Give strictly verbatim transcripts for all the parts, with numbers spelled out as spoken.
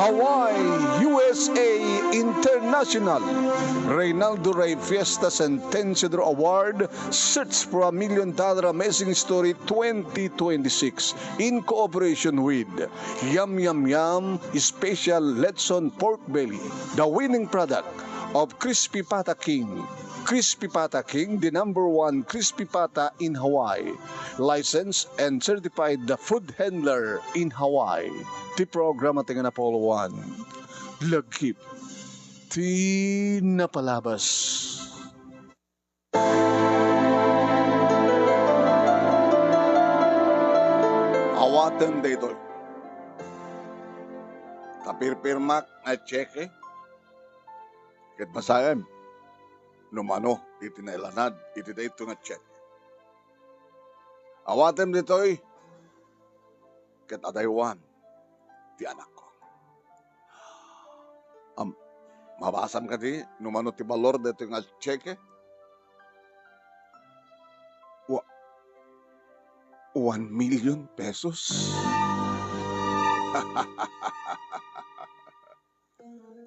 Hawaii, U S A International, Reynaldo Rey Fiesta Sentenciador Award, Search for a Million Dollar Amazing Story twenty twenty-six, in cooperation with Yum Yum Yum Special Lechon Pork Belly, the winning product of Crispy Pata King. Crispy Pata King, the number one crispy pata in Hawaii. Licensed and certified the food handler in Hawaii. Ti programa ti nga napulwan. Lagip ti napalabas. Awatem daytoy. Tapirpirmak nga tseke. Ket basaem no mano iti nailanad iti daytoy nga tseke. Awatem ditoy ket adaywam ti anakko. Am, mabasam kadi no mano ti balor daytoy nga tseke? Wa-, one million pesos.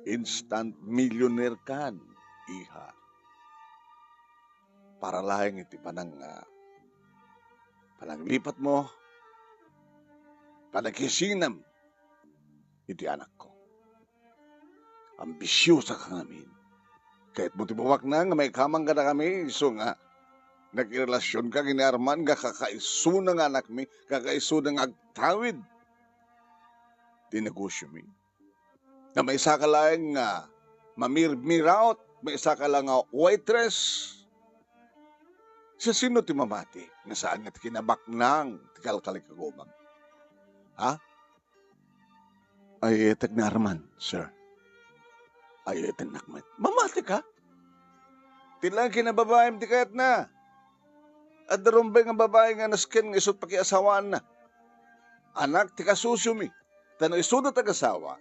Instant millionaire kan, iha. Para laeng iti panang-, ah, pananglipatmo, panaghisingam iti anakko. Ambisiosa ka ngamin. Kayatmo ti babaknang nga maikamang kadakami, isu nga nagirelasionka ken ni Arman nga kakaisuna nga anakmi, kakaisuna nga agtawid ti negosiomi. Nga maisaka laeng nga mamirmiraot, maisaka la nga waitress. Siasino ti mamati nga saan nga ti kinabaknang ti kalkalikagumam? Ha? Ay, etek ni Arman, sir. Ay, etek nak met. Mamati ka? Ti lang kinababaem ti kayatna. Adda rumbeng nga babae nga nasken nga isu't pakiasawaanna. Anak ti kasusiomi. Ta no isuda ti agasawa,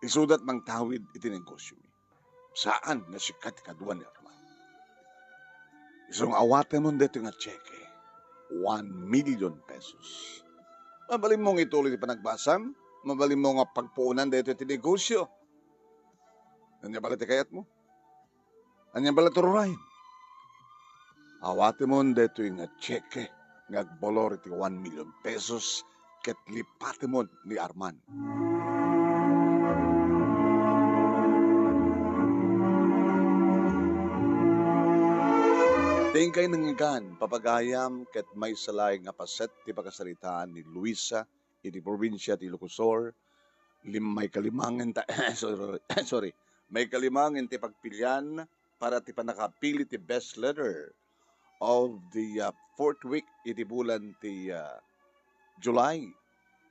isuda ti mangtawid iti negosiomi. Saan nga sika ti kadua ni Arman. Isu nga awatemon daytoy nga tseke, one million pesos. Mabalinmo nga ituloy ti panagbasam, mabalinmo nga pagpuonan daytoy ti negosio. Ania bala ti kayatmo? Ania bala ti uray? Awatemon daytoy nga tseke nga agbalor iti one million pesos ket lipatemon ni Arman. Ti inkay nangngegan, papagayam, ket maysa laeng nga paset ti pakasaritaan ni Luisa iti probinsia ti Ilocos Sur, lim-, maikalimangen ta-, sorry, sorry, maikalimangen ti pagpilian para ti pannakapili ti best letter of the, uh, fourth week iti bulan ti, uh, July.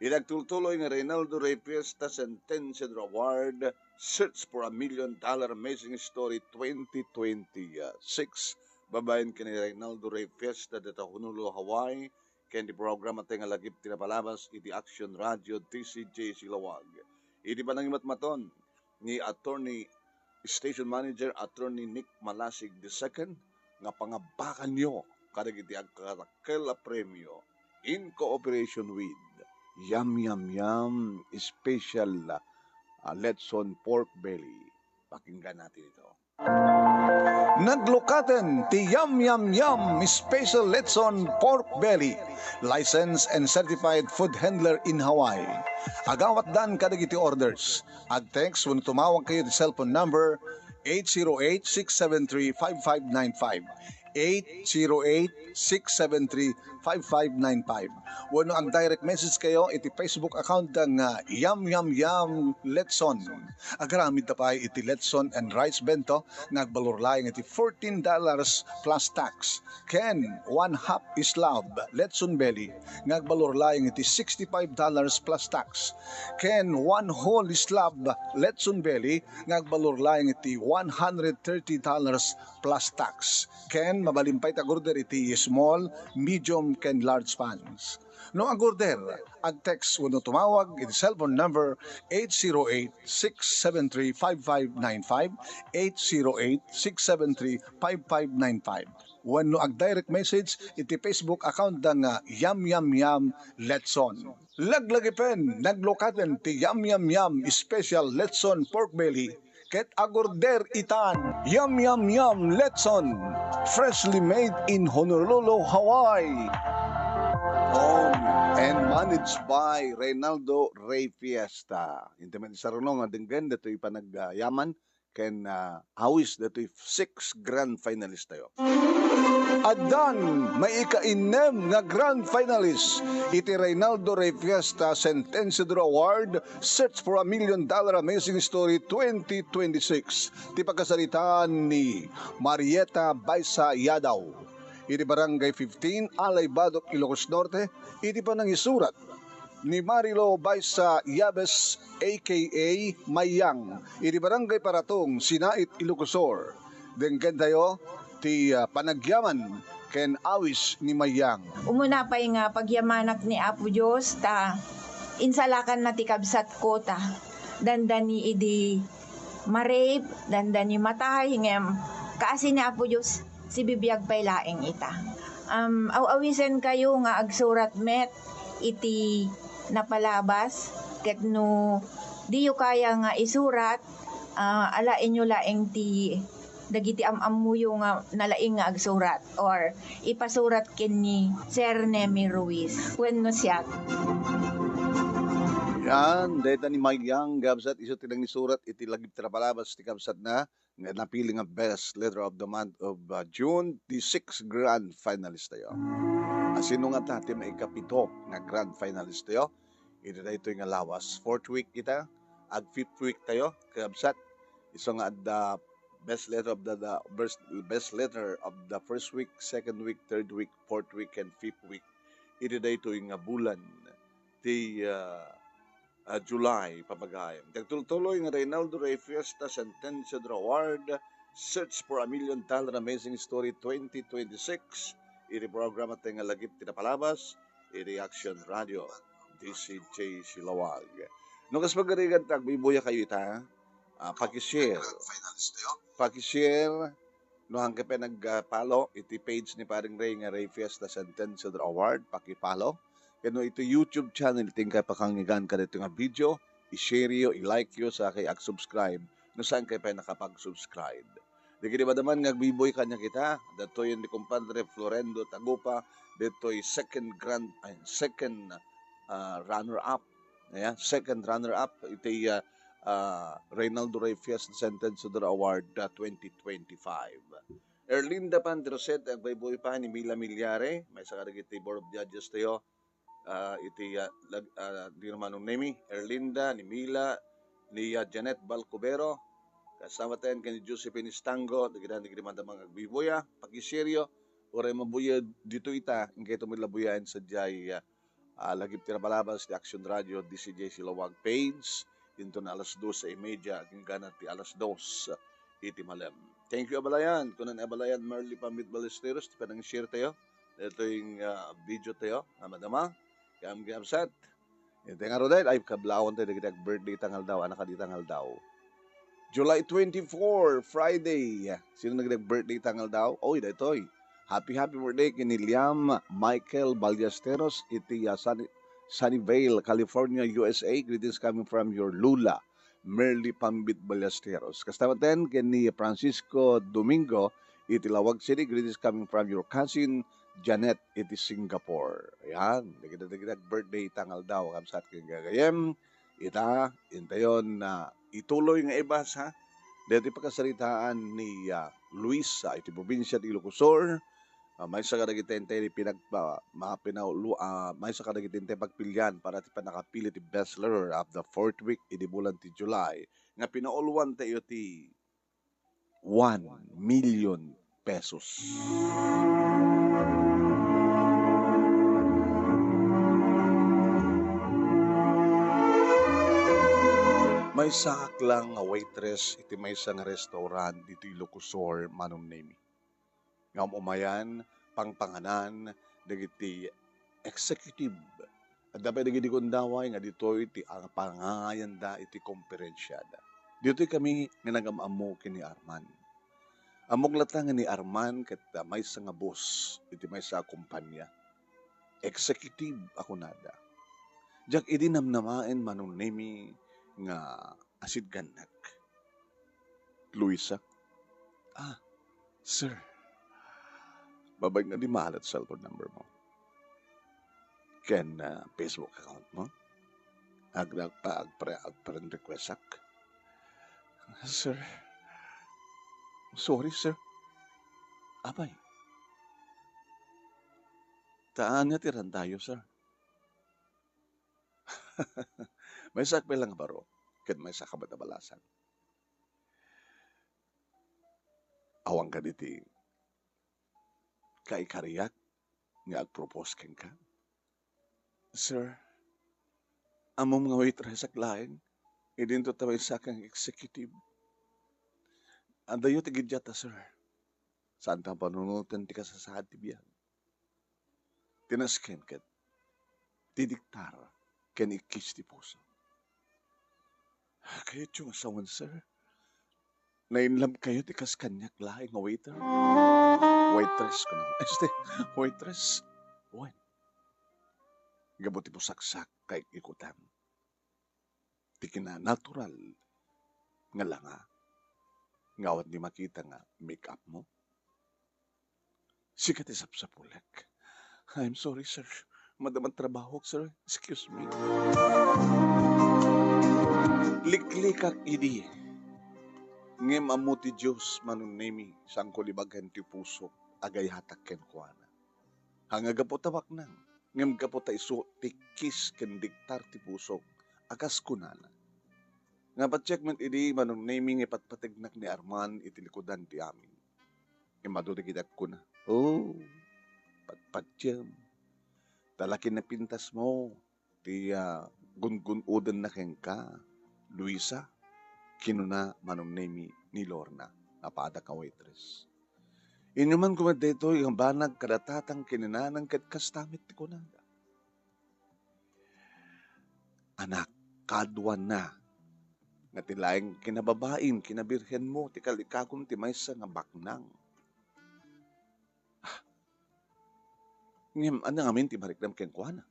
Iti agtultuloy nga Reynaldo Rey Fiesta Sentenciador Award, Search for a Million Dollar Amazing Story twenty twenty-six. Babaen ken ni Reynaldo Rey Fiesta dita Honolulu, Hawaii, ken ti programa ti nga lagip ti napalabas iti Action Radio T C J Silawag. Iti panangimatmaton ni Attorney, Station Manager Attorney Nick Malasig the second, nga pangabakanyo kadagiti agkakarakkel a premio in cooperation with Yum Yum Yum Special, ah, Lechon Pork Belly. Pakinggan natin ito. Naglukaten ti Yum Yum Yum Special Lechon Pork Belly, licensed and certified food handler in Hawaii. Agawatdan kadagiti orders. Ag-text wenno tumawag kayo ti cellphone number eight zero eight, six seven three, five five nine five. Eight zero eight, six seven three, five five nine five. Wenno ag-direct message kayo iti Facebook account da nga Yum Yum Yum Lechon. Agaramid ta pay iti lechon and rice bento nga agbalor laeng iti fourteen dollars plus tax. Ken one half slab lechon belly nga agbalor laeng iti sixty-five dollars plus tax. Ken one whole slab lechon belly nga agbalor laeng iti one hundred thirty dollars plus tax. Ken Mabalin pay ta ag-order iti small, medium, ken large pans. No ag-order, ag-text wenno tumawag iti cellphone number eight zero eight, six seven three, five five nine five, eight zero eight, six seven three, five five nine five. Wenno ag-direct message iti Facebook account da nga Yam Yam Yam Letson. Laglagipen, naglukaten ti Yam Yam Yam Special Letson Pork Belly ket ag-order itan. Yam Yam Yam Letson, freshly made in Honolulu, Hawaii. Owned and managed by Reynaldo Rey Fiesta. Inti met isarunong nga denggen datoy panagyaman ken, ah, awis datoy six grand finalist tayo. Addan maikainnem nga grand finalist iti Reynaldo Rey Fiesta Sentenciador Award, Search for a Million Dollar Amazing Story twenty twenty-six. Ti pagkasaritaan ni Marieta Baisa Yadaw, iti Barangay fifteen, Alay Badoc, Ilocos Norte, iti panangisurat ni Marilo Baisa Yabes, A K A Mayang, iti Barangay Paratong, Sinait, Ilocos Sur. Denggen tayo ti, ah, panagyaman ken awis ni Mayang. Umuna pay nga pagyamanak ni Apo Dios ta insalakanna ti kabsatko ta dandani idi ma-rape, dandani matay, ngem kaasi ni Apo Dios, sibibiag pay laeng ita. Um, aw-awisenkayo nga agsurat met iti napalabas, ket no diyo kaya nga isurat, ah, alaenyo laeng ti dagiti am-ammoyo nga nalaing nga agsurat or ipasurat ken ni Sir Nemi Ruiz wenno siak. Yan, dayta ni Mayang, kabsat, isu ti nangisurat iti lagip ti napalabas ti kabsatna nga napili nga best letter of the month of, uh, June, the six grand finalist tayo. Asino nga ta ti maikapito nga grand finalist tayo? Iti daytoy nga lawas, fourth week ita, ag fifth week tayo, kabsat. Isu nga adda best letter of the, the best, best letter of the first week, second week, third week, fourth week, and fifth week. Iti daytoy nga bulan ti, ah, ah, July, papagayam. Ti agtultuloy nga Reynaldo Rey Fiesta Sentenciador Award, Search for a Million Dollar Amazing Story twenty twenty-six. Iti programa tayo nga lagip ti napalabas, iti Action Radio, D C J Silawag. No kas pagarigan ta, agbuybuya kayo ita, ah, pakishare. Pakishare, no, hangke pay nag-follow iti page ni Paring Ray nga Ray Fiesta Sentenciador Award, paki-follow. Ken no iti YouTube channel, ti inkay pakangigan kadaytoy nga video, i-share yo, i-like yo, sa kay ag-subscribe, no saan kay pay nakapag-subscribe. Dagiti madaman nga agbuybuya kaniak ita, datoyen ni Compadre Florendo Tagupa, ditoy second grand, ay, second, ah, runner-up. Ayan, second runner-up iti, ah, ah, Reynaldo Rey Fiesta Sentenciador Award, ah, twenty twenty-five. Erlinda Pandroset, agbuybuya pay ni Mila Milyare, maysa kadagiti Board of Judges tayo, ah, iti, ah, lag-, ah, di naman nemi, Erlinda, ni Mila, ni, ah, Janet Balcubero, kasama tayo ken ni Josephine Estango, dagiti, dagiti madaman nga agbuybuya, pakishare yo, uray mabuya ditoy ita, inkay tumila buyaen sadiay, ah, ah, lagip ti napalabas ti Action Radio, D C J Silawag page, inton alas doce y media, agingga ti alas dos iti malem. Thank you, abalayan. Kunan abalayan, Merly Pambit Ballesteros, ti panang-share tayo. Daytoy nga, ah, video tayo, nga madama. Kayam, kayam sat. Iti nga Rodel, ay, kablawan tayo, dagiti ag-birthday ita nga aldaw, anak, adi ita nga aldaw. July twenty-four, Friday. Sino nagdag-birthday ita nga aldaw? Oy, daytoy. Happy, happy birthday ken ni Liam Michael Ballesteros iti, ah, Sunny-, Sunnyvale, California, U S A. Greetings coming from your Lula, Merly Pambit Ballesteros. Kasta met ken ni Francisco Domingo iti Laoag City. Greetings coming from your cousin Janet iti Singapore. Ayan, dagiti, dagiti birthday ita nga aldaw, kabsat ken gagayem. Ita, intayon, ah, ituloy nga ibasa daytoy pakasaritaan ni, ah, Luisa iti probinsia ti Ilocos Sur. Ah, maysa kadagiti intay pinagpa-, mapinaulu-, ah, maysa kadagiti intay pagpilian para ti pannakapili ti best letter of the fourth week idi bulan ti July nga pinauluan tayo ti one million pesos. Maysaak lang nga waitress iti maysa nga restaurant ditoy Ilocos Sur, Manong Nemi. Ngem umayan, pangpanganan dagiti executive. Adda pay dagiti gundaway nga ditoy ti ang pangangayanda iti komperensiada. Ditoy kami nga nagam-ammo ken ni Arman. Ammok latta nga ni Arman ket, ah, maysa nga boss iti maysa a kompania. Executive a kunada. Diak idi namnamaen, Manong Nemi, nga asidgannak. Luisa. Ah, sir. Babaen nga di maalat cellphone number mo. Ken, ah, Facebook account mo. Agda pa agpre-, agfriend requestak. Sir. Sorry, sir. Apay. Ta ania ti rantayo, sir? Maysaak pay la nga baro, ket maysaak met a balasan. Awan kadi ti kaikariak nga agpropose kenka? Sir, ammom nga waitress ak laeng, idinto ta maysaak nga executive. Adayo ti gidyata, sir. Saanta panunoten ti kasasaad ti biag. Ti nasken ket ti diktar ken ikkis ti puso. Kayatyo nga sawen, sir? Nainlove kayo ti kas kaniak laeng nga waiter? Waitress, kuno. Este, waitress. Wen. Gapu ti pusaksak ket ikutan. Ti kinanatural nga langa. Nga awan ti makita nga make-up mo. Sika ti sapsapulek. I'm sorry, sir. Madama ti trabahok, sir. Excuse me. Liklikak idi. Ngem ammo ti Dios, Manong Nemi, saanko libagen ti pusok, agayatak kenkuana. Haan nga gapu ta baknang, ngem gapu ta isu ti ikkis ken diktar ti pusok, a kas kunana. Nga patiek met idi, Manong Nemi, nga ipatpategnak ni Arman iti likudan ti amin. Ngem adu dagiti agkuna, "Oh, patpatiem. Ta la kinapintasmo ti, ah, gungun-odenna kenka, Luisa," kinuna Manong Nemi ni Lorna, napadak a waitress. Inyomanko met daytoy nga banag kada tatang ken ni nanang ket kasta met ti kunada. Anak, kaduana nga ti laeng kinababaim, kinabirhenmo ti kalikagum ti maysa nga baknang. Ah, ngem ania ngamin ti mariknam kenkuana?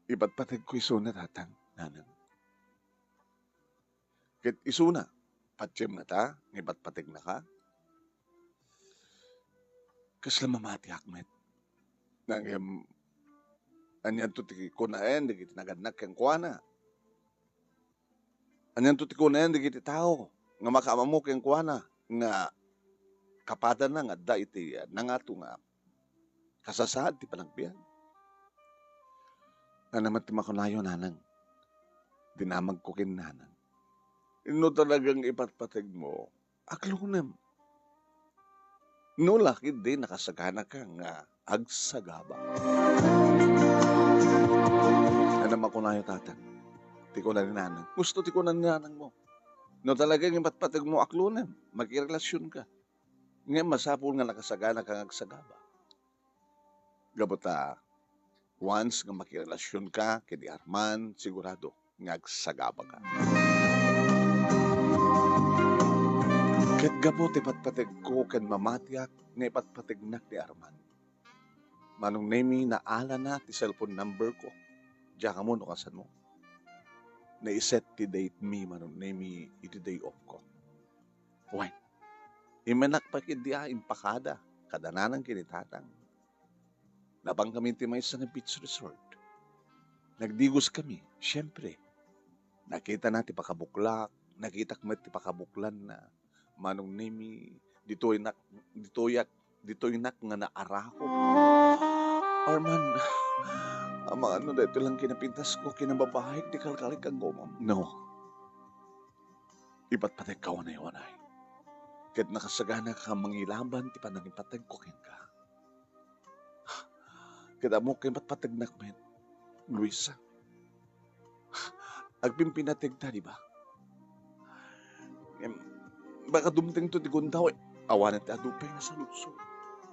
Ipatpategko isuna, tatang, nanang. Ket isuna, patiem ngata nga ipatpategnaka? Kasla mamatiak met. Ngem, anianto ti kunaen dagiti nagannak kenkuana? Anianto ti kunaen dagiti tao nga makaammo kenkuana nga kapadanna nga adda iti, ah, nangato nga kasasaad ti panagbiag? Ania met ti makunayo, nanang? Dinamagko ken nanang. No talagang ipatpategmo, aglunem. No la ketdi nakasaganaka nga agsagaba. Ania makunayo, tatang? Ti kuna ni nanang. Gusto ti kuna ni nanang mo. No talagang ipatpategmo, aglunem. Makirelasionka. Ngem masapul nga nakasaganaka nga agsagaba. Gapu ta, once nga makirelasionka ken ni Arman, sigurado nga agsagabaka. Ket gapu ti patpategko ken mamatiak nga ipatpategnak ni Arman, Manong Nemi, naalana ti cellphone number ko. Diak ammo no kasano. Naiset ti date mi, Manong Nemi, iti day off ko. Wen, immenak pay ketdi a impakada kada nanang ken ni tatang. Napankami iti maysa nga beach resort. Nagdigoskami, siempre. Nakitana ti pakabuklak, nakitak met ti pakabuklanna. Manong Nemi, ditoynak, ditoyak, ditoynak nga naaraho. Arman, amangan no daytoy lang kinapintasko, kinababaik ti kalkalikagumam. No. Ipatpategka unay-unay. Ket nakasaganaka a mangilaban ti panangipategko kenka. Ket ammok nga ipatpategnak met, Luisa. Agpimpinategta, di ba? Ngem, Baka dumtengto ti gundaway. Awanen ti adu pay nga saludsod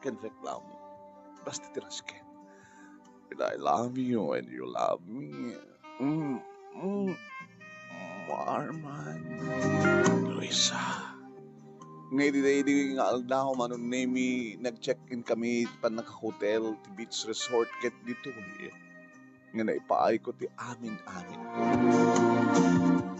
ken reklamo. Basta ti rasken. But I love you and you love me. Mm, mm. Arman. Luisa. Nga idi, idi nga aldaw, Manong Nemi, nag-check-in kami pannaka-hotel ti beach resort ket ditoy nga naipaayko ti amin-amin.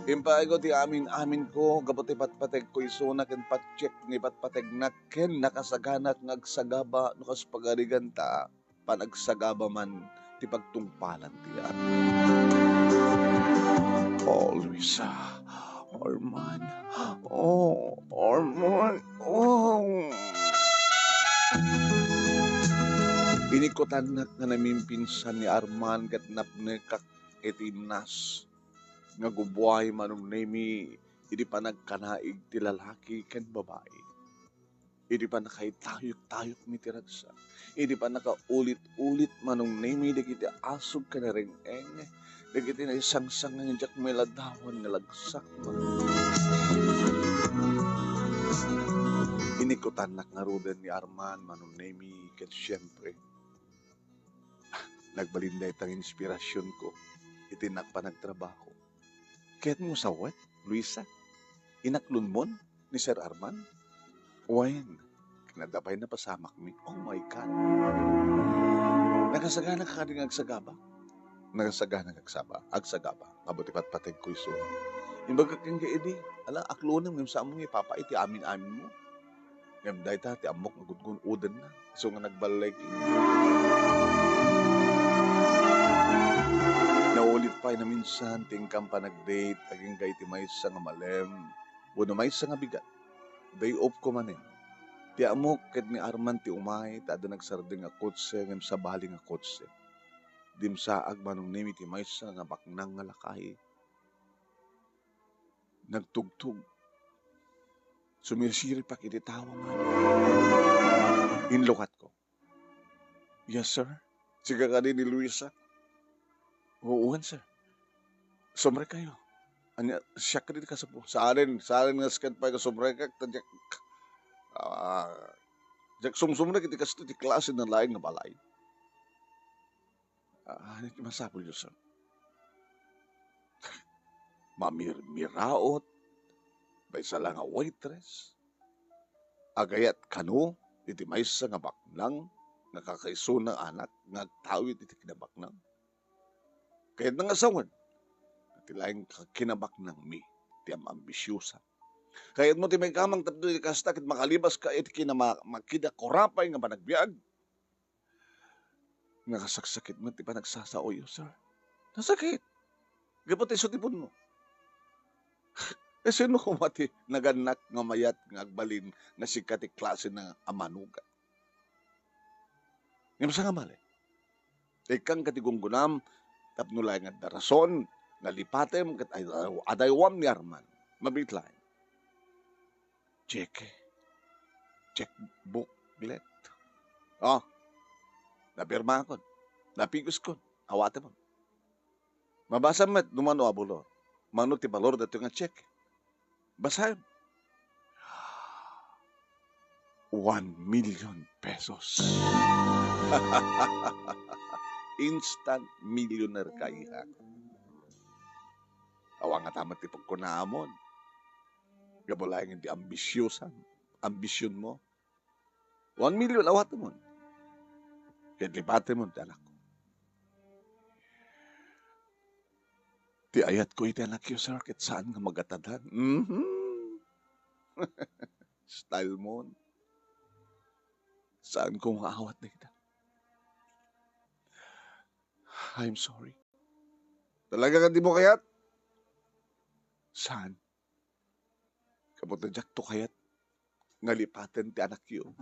Impaayko ti amin-amin ko, gapu ti patpateg ko isuna ken patcheck ni patpategnak ken nakasaganak nga agsagaba no kas pagariganta, panagsagaba man ti pagtungpalan ti amin. Oh, Luisa, Arman, oh, Arman, oh. Inikutannak nga namimpinsan ni Arman ket napnekak iti nas nga gubuay, Manong Nemi, idi panagkanaig ti lalaki ken babai. Idi pannakaitayok-tayokmi ti ragsak. Idi pannakaulit-ulit, Manong Nemi, dagiti asog ken reng-eng, dagiti naisangsangan nga diak mailadawan nga lagsak. Inikutannak ngaruden ni Arman, Manong Nemi, ket siempre, nagbalin dayta nga inspirasionko iti innak panagtrabaho. Kayatmo sawen, Luisa? Inaklonmon ni Sir Arman? Wen, ken adda pay napasamakmi. Oh my God! Nakasagana ka kadi nga agsagaba? Nakasagana nga agsaba-, agsagaba. Gapu ti patpategko isu. Imbagak kenka idi, ala, aklonem ngem saan mo nga ipapay ti amin-aminmo. Ngem dayta ti ammok nga gudgun-odenna, isu nga nagballeg. Naulit pay naminsan ti inkam panagdate agingga iti maysa nga malem wenno maysa nga bigat. Day off ko manen. Ti ammok ket ni Arman ti umay ta adda nagsardeng a kotse ngem sabali nga kotse. Dimsaag, Manong Nemi, ti maysa nga baknang nga lakay. Nagtugtog. Sumisiripak iti tawa, man. Inlukatko. "Yes, sir." "Sika kadi ni Luisa?" "Oo, wen, sir." "Sumrek kayo." "Ania, siak kadi ti kasapu-" "Saanen, saanen nga siak pay nga sumrekak, ta diak, ah, diak sumsumrek iti kastoy ti klase nga laeng nga balay." "Ah, ania ti masapulyo, sir?" "Mamirmiraot, maysa la nga waitress, agayat kano iti maysa nga baknang nga kakaisuna nga anak nga agtawid iti kinabaknang. Kayatna nga sawen, ti laeng ka-, kinabaknangmi ti am-, ambisiosa. Kayatmo ti maikamang tapno iti kasta ket makalibaska iti kinama-, makinakurapay nga panagbiag." "Nakasaksakit met ti panagsasaoyo, sir." "Nasakit? Gapu ta isu ti pudno." "Eh, sino koma ti nagannak nga mayat nga agbalin nga sika ti klase na a manugat?" "Ngem saan nga mali? Ikkan ka ti gunggonam tapno laeng adda rason nga lipatem ket ay-, adaywam ni Arman. Mabiit laeng." Cheque. Cheque booklet. Oh, napirmakon. Napigoskon. Awatemon. Mabasam met no mano a balor. Mano ti balor daytoy nga cheque? Basaem. One million pesos. Instant millionaire ka, iha. Awan ngata met ti pagkunaamon. Gapu laeng iti ambisiosam, ambisionmo. One million, awatemon. Ket lipatemon ti anakko. Ti ayatko iti anakyo, sir, ket saan nga magatadan. Mhm. Style mo. Saan ko maawat dagita? I'm sorry. Talaga nga di mo kayat? Saan? Gapu ta diakto kayat nga lipaten ti anakyo.